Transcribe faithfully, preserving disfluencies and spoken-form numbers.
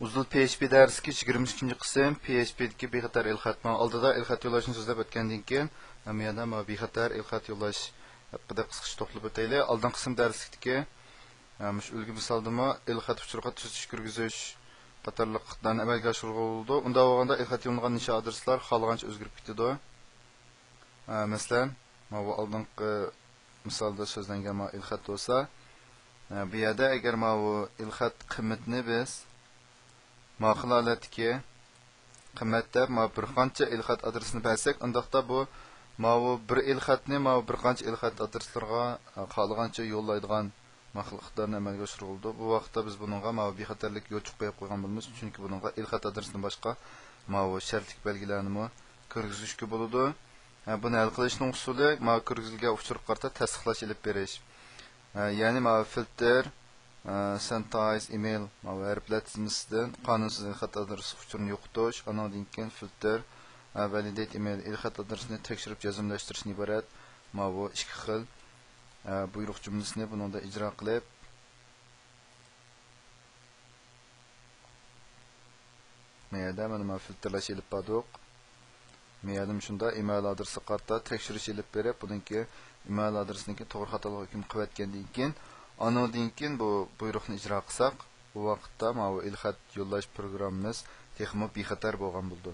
ئۇزۇل پي ئېچ پى دەرسلىكى يىگىرمە ئىككىنچى قىسىم، پي ئېچ پى دىكى بىخەتەر ئېلخەت. مانا ئالدىدا ئېلخەت يوللاشنى سۆزلەپ ئۆتكەندىن كېيىن، مانا بۇ يەردە مانا بىخەتەر ئېلخەت يوللاش ھەققىدە قىسقىچە توختىلىپ ئۆتەيلى. ئالدىنقى قىسىم دەرسلىكتىكى، ھە، مۇشۇ ئۈلگە مىسالدىمۇ ئېلخەت ئۇچۇرىغا تۈزىتىش كىرگۈزۈش قاتارلىقلارنى ئەمەلگە ئاشۇرغىلى بولىدۇ. ئۇنداق بولغاندا ئېلخەت يوللىغان نىشان ئادرېسلار خالىغانچە ئۆزگىرىپ كېتىدۇ. ھە، مەسىلەن، ماۋۇ ئالدىنقى مىسالدا سۆزلەنگەن ماۋۇ ئېلخەت بولسا، ھە، بۇ يەردە ئەگەر ماۋۇ ئېلخەت قىممىتىنى بىز ماقۇل ھالەتتىكى قىممەت دەپ ماۋۇ بىر قانچە ئېلخەت ئادرېسىنى بەرسەك، ئۇنداقتا بۇ ماۋۇ بىر ئېلخەتنى ماۋۇ بىر قانچە ئېلخەت ئادرېسلىرىغا، ھە، خالىغانچە يوللايدىغان ماقۇل ئىقتىدارنى ئەمەلگە ئاشۇرغىلى بولىدۇ. بۇ ۋاقىتتا بىز بۇنىڭغا ماۋۇ بىخەتەرلىك يوچۇق قويۇپ قويغان بولىمىز، چۈنكى بۇنىڭغا ئېلخەت ئادرېسىدىن باشقا ماۋۇ شەرتلىك بەلگىلەرنىمۇ كىرگۈزۈشكە بولىدۇ. ھە، بۇنى ھەل قىلىشنىڭ ئۇسۇلى ماۋۇ كىرگۈزۈلگەن ئۇچۇرغا قارىتا تەستىقلاش ئېلىپ بېرىش. ھە، يەنى ماۋۇ فىلتېر، ھە، سانىتايز ئېمېيل، ماۋۇ ھەرپلەر تىزمىسىدىن قانۇنسىز ئېلخەت ئادرېسى ئۇچۇرىنى يوقىتىش، ئانىڭدىن كېيىن فىلتېر، ھە، ۋەلىدېيت ئېمېيل ئېلخەت ئادرېسىنى تەكشۈرۈپ جەزملەشتۈرۈشتىن ئىبارەت ماۋۇ ئىككى خىل، ھە، بۇيرۇق جۈملىسىنى بۇنىڭدا ئىجرا قىلىپ، ما يەردە مانا ما فىلتىرلاش ئېلىپ باردۇق. ما يەردىمۇ شۇنداق ئېمېيل ئادرېسىغا قارىتا تەكشۈرۈش ئېلىپ بېرىپ، بۇنىڭكى ئېمېيل ئادرېسىنىڭكى توغرا خاتالىق ھۆكۈم قىلىۋەتكەندىن كېيىن، ئانىڭدىن كېيىن بۇ بۇيرۇقنى ئىجرا قىلساق، بۇ ۋاقىتتا ماۋۇ ئېلخەت يوللاش پروگراممىمىز تېخىمۇ بىخەتەر بولغان بولىدۇ.